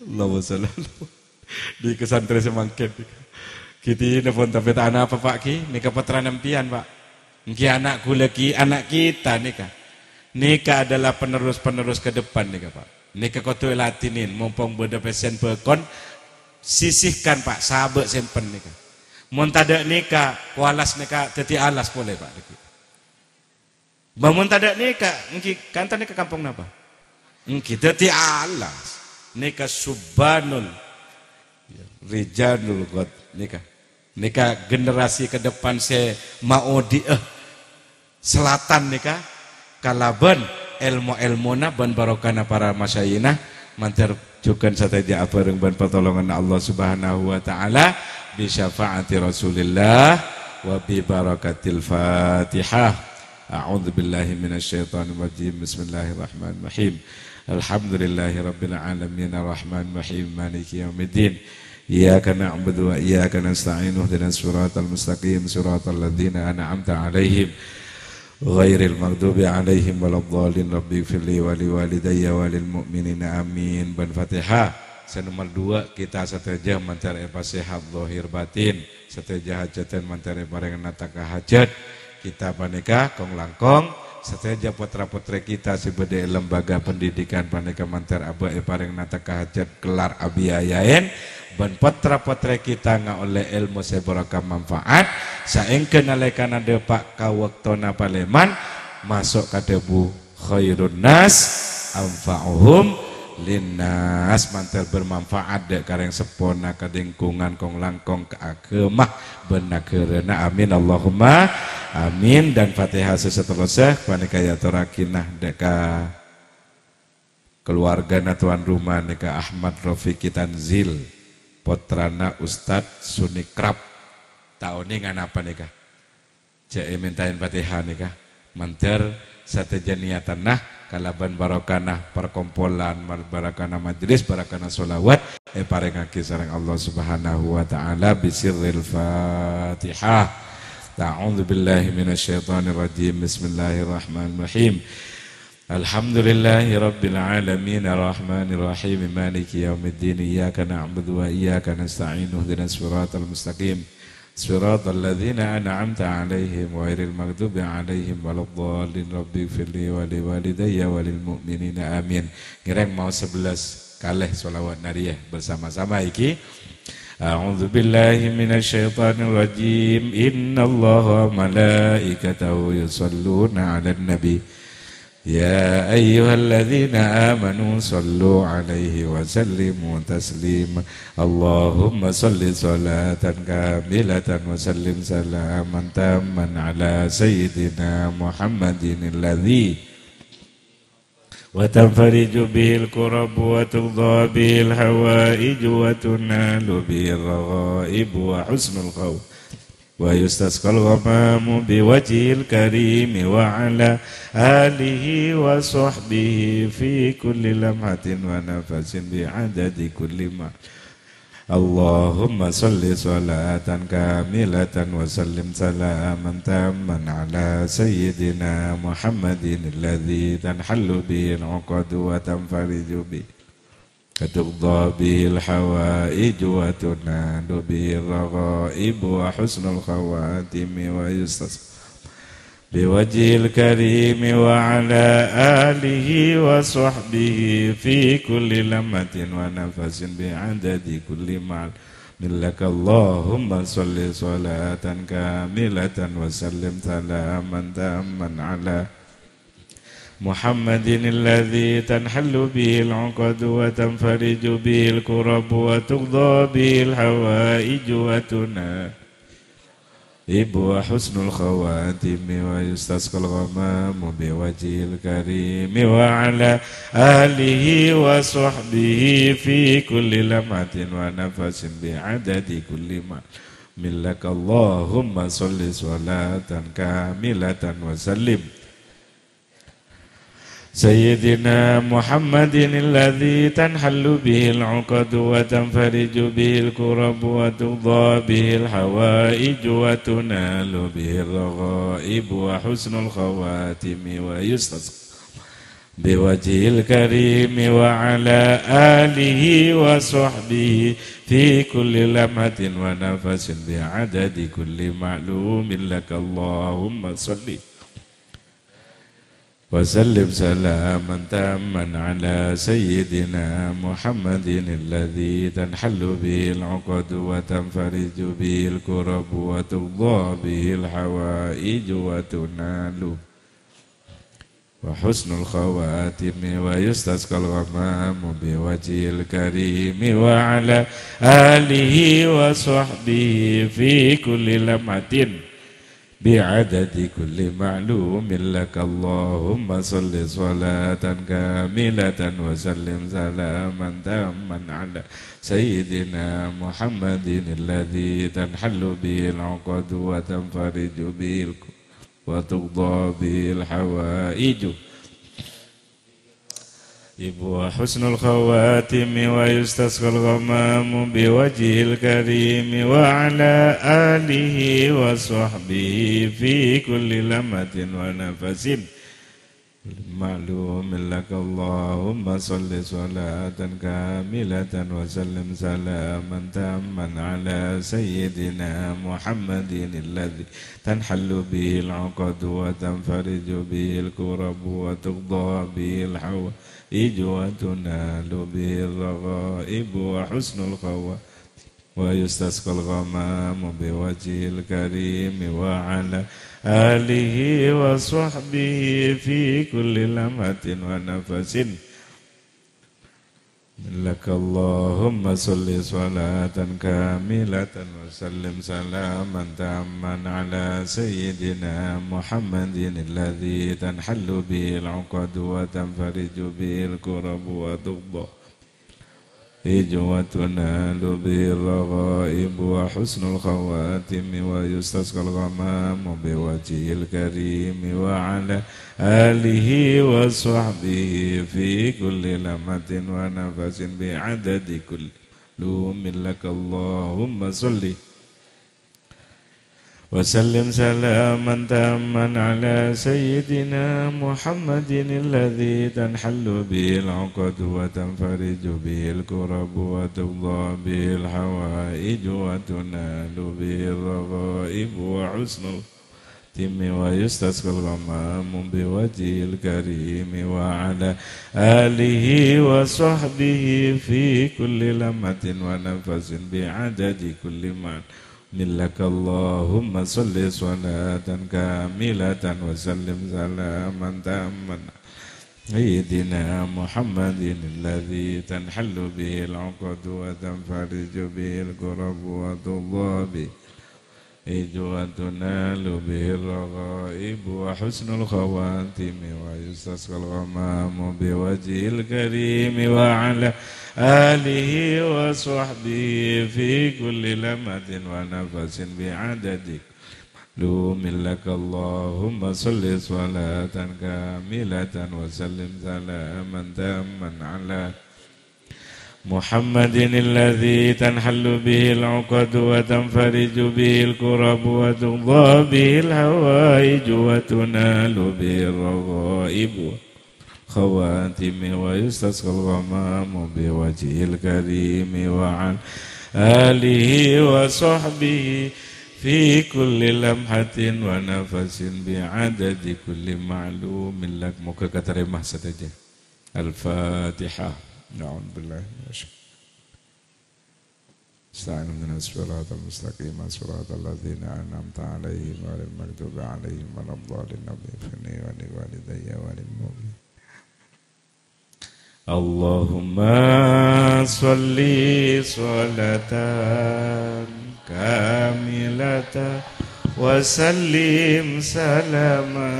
Allahumma shalli ala Muhammad. Nèka santrè samangkèn nèka. Ghi dinah pon tapè ta' anapa, Pa', ghi. Nèka pottrana empèyan, Pa'. Èngghi ana' kaulâ ghi, ana' kita nèka. Nèka adalah penerus-penerus ke depan nèka, Pa'. Nèka kodhu èladhinè, mompong bâdâ pèssèn bhâkon, sisihkan, Pa', sabâ' sèmpen nèka. Mon tadâ' nèka, kolas nèka dhâddhi alas polè, Pa', nèka. Bâh, mon tadâ' nèka, èngghi ka'dinto nèka kampong napa? Èngghi dhâddhi alas. Nèka subbanul rijalul ghad nèka. Nèka generasi ke depan sè maodi'â Selatan nèka, kalabân èlmo-èlmona bân barokahna para masyayina, mandhâr jhughân sadhâjâ abhâreng bân patolonganna Allah Subhanahu wa Ta'ala, bi syafaati Rasulillah wa bi barakatil Fatihah. A'udzubillahi minasyaitonirrajim. Bismillahirrahmanirrahim. Alhamdulillahirabbil alamin, arrahmanirrahim, maliki yaumiddin. Iyyaka na'budu wa iyyaka nasta'in. Ihdinas siratal mustaqim, siratal ladzina an'amta 'alaihim, ghairil maghdubi 'alaihim waladdallin. Rabbighfirli wa liwalidayya wa lil mu'minina. Amin. Bân Fatihah. Sè nomer dua, kita sadhâjâ mandhâr èpasèhat zahir batin. Sadhâjâ hajhâddhân mandhâr èparèngana taka hajhât. Kita panèka kong-langkong, sadhâjâ pottra-pottrè kita sè bâdâ è lembaga pendidikan panèka mandhâr abâ' èparèngana taka hajhât kellar abiayaèn, bân pottra-pottrè kita ngaollè èlmo sè barokah manfaat, saèngghâ nalèkana dâpa' ka bâktona palèman, maso' ka dhâbu khairun nas anfa'uhum linnas, mandhâr bermanfaat dâ' ka rèng seppona, ka lingkungan kong-langkong, ka aghâma bân naghârâna. Amin, Allahumma amin. Dan Fatihah sè saterrossa panèka èyatorraghina dâ' ka Kaluwargana tuan rumah nèka Ahmad Rafiqi Tanzil, pottrana Ustadz Sunikrab. Ta' onèng anapa nèka? Jhâ' èmènta'in Fatihah nèka. Mandhâr sadhâjâ niyatanna kalabân barokana parkompolan, mar-, barokana majlis, barokana sholawat èparèngaghi sareng Allah Subhanahu wa Ta'ala bisirril Fatihah. A'udzubillahi minasyaitonirrajim. Bismillahirrahmanirrahim. Alhamdulillahirabbil alamin, arrahmanirrahim, maliki yaumiddin, iyyaka na'budu wa iyyaka nasta'in, ihdinas siratal mustaqim, siratal ladzina an'amta 'alaihim, ghairil maghdubi 'alaihim waladdallin, rabbighfirli wa liwalidayya wa lil mu'minina, amin. Ngèrèng maos sabellâs kalè sholawat nariyah bersama-sama iki. A'udzubillahi minasyaitonirrajim. Innallaha wa malaikatahu yusholluna 'alan nabi. يا أيها الذين آمنوا صلوا عليه وسلموا تسليما. اللهم صل صلاة كاملة وسلم سلاما تاما على سيدنا محمد الذي وتنفرج به الكرب وتقضى به الحوائج وتنال به الرغائب وحسن الخواتيم ويستسقى الغمام بوجهه الكريم وعلى آله وصحبه في كل لمحة ونفس بعدد كل معلوم. اللهم صل صلاة كاملة وسلم سلاما تاما على سيدنا محمد الذي تنحل به العقد وتنفرج به وتقضى به الحوائج وتنال به الرغائب وحسن الخواتيم ويستسقى بوجهه الكريم وعلى آله وصحبه في كل لمحة ونفس بعدد كل معلوم لك. اللهم صل صلاة كاملة وسلم سلاما تاما على محمد الذي تنحل به العقد وتنفرج به الكرب وتقضى به الحوائج وتنال به الرغائب وحسن الخواتيم ويستسقى الغمام بوجهه الكريم وعلى آله وصحبه في كل لمحة ونفس بعدد كل معلوم لك. اللهم صل صلاة كاملة وسلم سيدنا محمد الذي تنحل به العقد وتنفرج به الكرب وتقضى به الحوائج وتنال به الرغائب وحسن الخواتيم ويستسقى بوجهه الكريم وعلى آله وصحبه في كل لمحة ونفس بعدد كل معلوم لك. اللهم صل وسلم سلاما تاما على سيدنا محمد الذي تنحل به العقد وتنفرج به الكرب وتقضى به الحوائج وتنال وحسن الخواتيم ويستسقى الغمام بوجهه الكريم وعلى آله وصحبه في كل لمحة بعدد كل معلوم لك. اللهم صل صلاة كاملة وسلم سلاما تاما على سيدنا محمد الذي تنحل به العقد وتنفرج به الكرب وتقضى به الحوائج وحسن الخواتيم ويستسقى الغمام بوجهه الكريم وعلى آله وصحبه في كل لمحة ونفس معلوم لك. اللهم صل صلاة كاملة وسلم سلاما تاما على سيدنا محمد الذي تنحل به العقد وتنفرج به الكرب وتقضى به الحوائج وتنال به الرغائب وحسن الخواتيم ويستسقى الغمام بوجهه الكريم وعلى آله وصحبه في كل لمحة ونفس لك اللهم صل صلاة كاملة وسلم سلاما تاما على سيدنا محمد الذي تنحل به العقد وتنفرج به الكرب وتقضى به الحوائج وتنال به الرغائب وحسن الخواتم ويستسقى الغمام بوجهه الكريم وعلى آله وصحبه في كل لمحة ونفس بعدد كل معلوم لك. اللهم صل وسلم سلاما تاما على سيدنا محمد الذي تنحل به العقد وتنفرج به الكرب وتقضى به الحوائج وتنال به الرغائب وحسن الخواتم ويستسقى الغمام بوجهه الكريم وعلى آله وصحبه في كل لمحة ونفس بعدد كل معلوم لك. اللهم صل صلاة كاملة وسلم سلاما تاما على سيدنا محمد الذي تنحل به العقد وتنفرج به الكرب وتقضى به الحوائج وتنال به الرغائب وحسن الخواتم ويستسقى الغمام بوجهه الكريم وعلى آله وصحبه في كل لمحة ونفس بعدد كل معلوم لك. اللهم صل صلاة كاملة وسلم سلاما تاما على محمد الذي تنحل به العقد وتنفرج به الكرب وتقضى به الحوائج وتنال به الرغائب والخواتم ويستسقى الغمام بوجهه الكريم وعلى آله وصحبه في كل لمحة ونفس بعدد كل معلوم لك. Moga katarèma sadhâjâ. الفاتحة. أعوذ بالله من الشيطان. استعين اهدنا الصراط المستقيم، صراط الذين أنعمت عليهم غير المغضوب عليهم ولا الضالين. رب اغفر لي ولوالدي وللمؤمنين. اللهم صل صلاة كاملة وسلم سلاما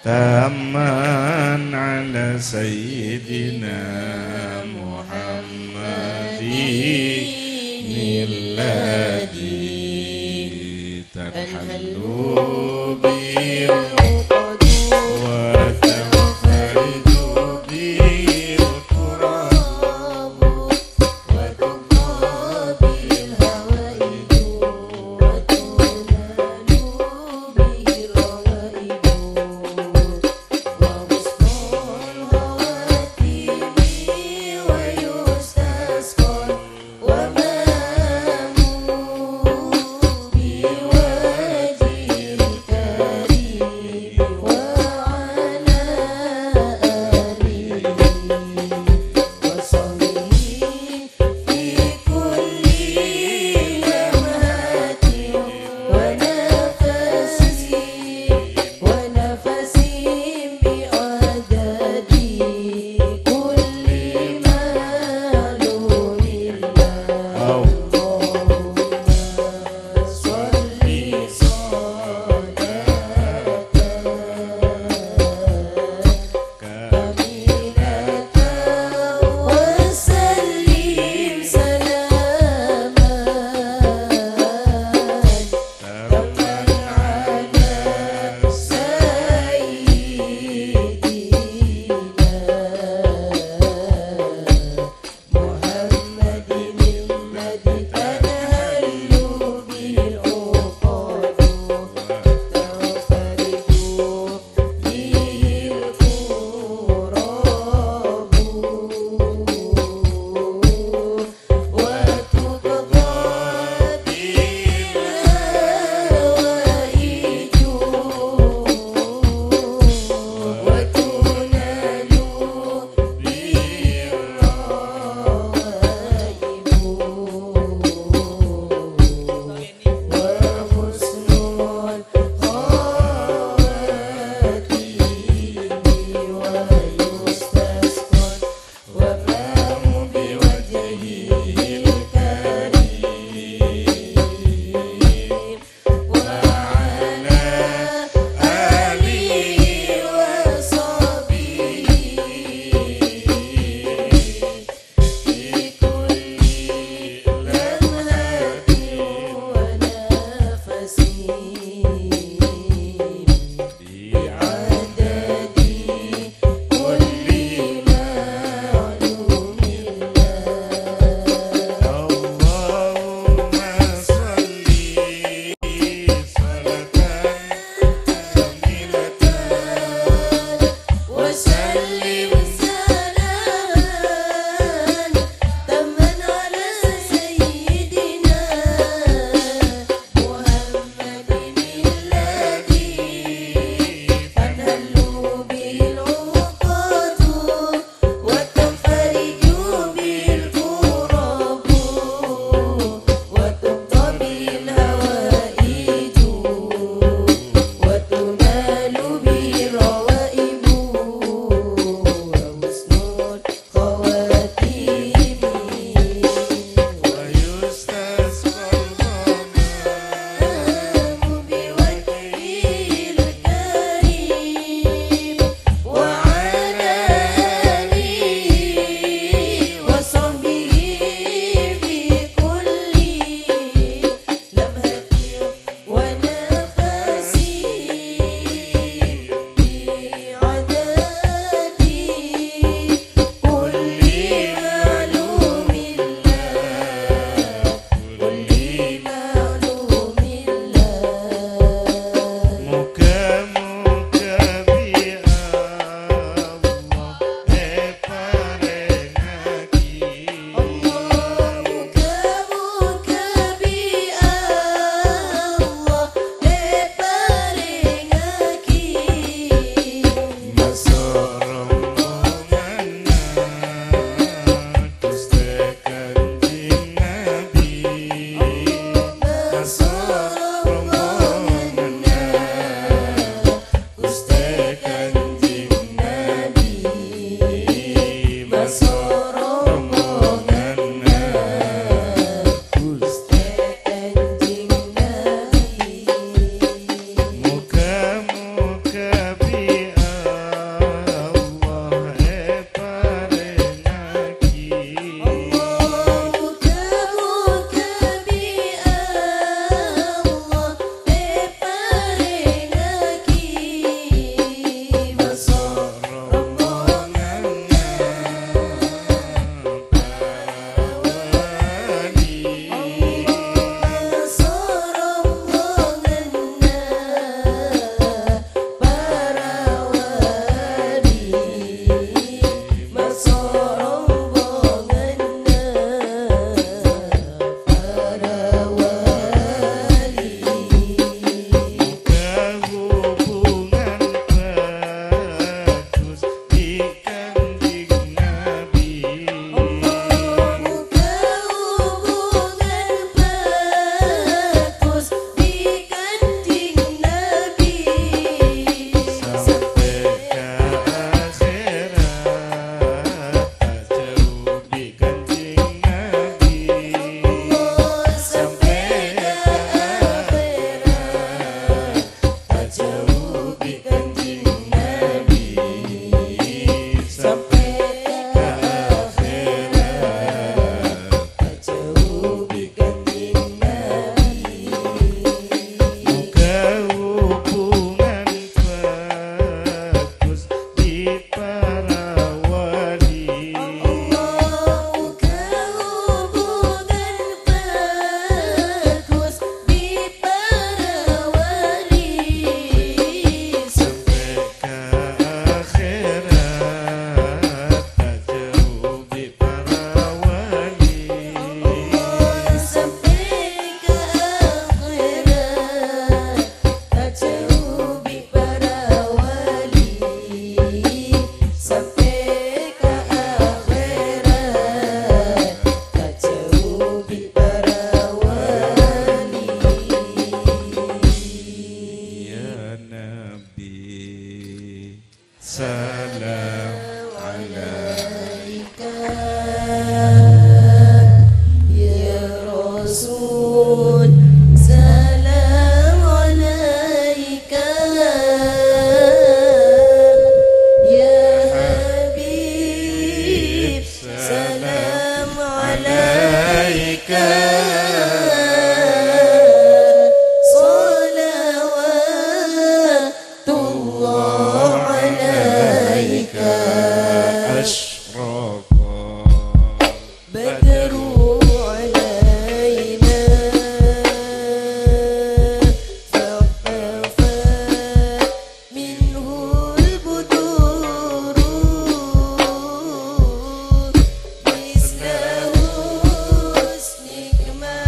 تاما على سيدنا محمد الذي تنحل به العقد وتنفرج به الكرب وتقضى به الحوائج وتنال به الرغائب وحسن الخواتم ويستسقى الغمام بوجهه الكريم صلوات الله عليك أشرق بدر علينا فاختفت منه البدور مثل حسنك ما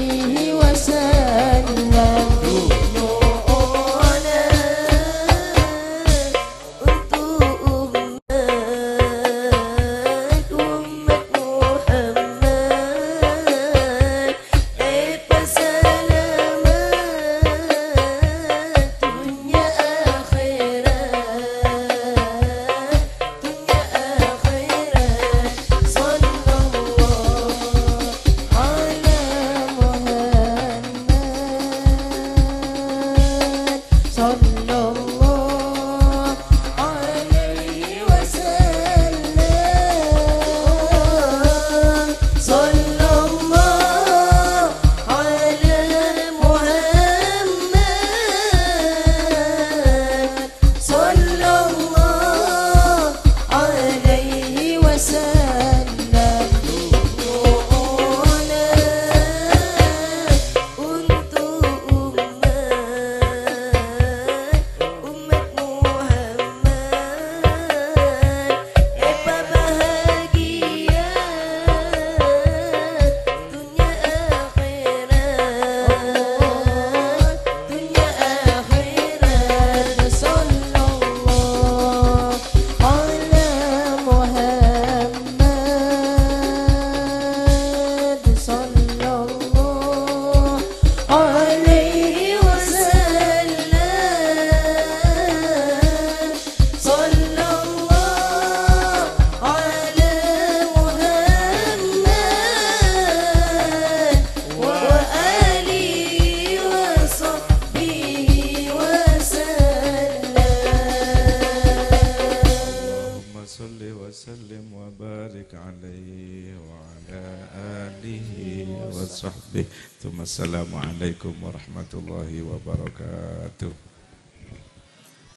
alaihi wasallam. Untuk umat, umat Muhammad, èpasalamet dunnya akhèrat. Dunnya akhèrat. Sallallahu ala Muhammad. Sallallahu alaihi wasallam. Sallallahu ala Muhammad. Sallallahu alaihi wasallam. Doa untuk umat, umat Muhammad, èpabahagia. Dunnya akhèrat, dunnya akhèrat. Sallallahu ala Muhammad, sallallahu alaihi wasallam. Sallallahu ala Muhammad wa alihi wa sahbihi wa sallam. Allahumma shalli wa sallim wa barik alaihi wa ala alihi wa sahbihi. Tsumma assalamualaikum warahmatullahi wabarakatuh.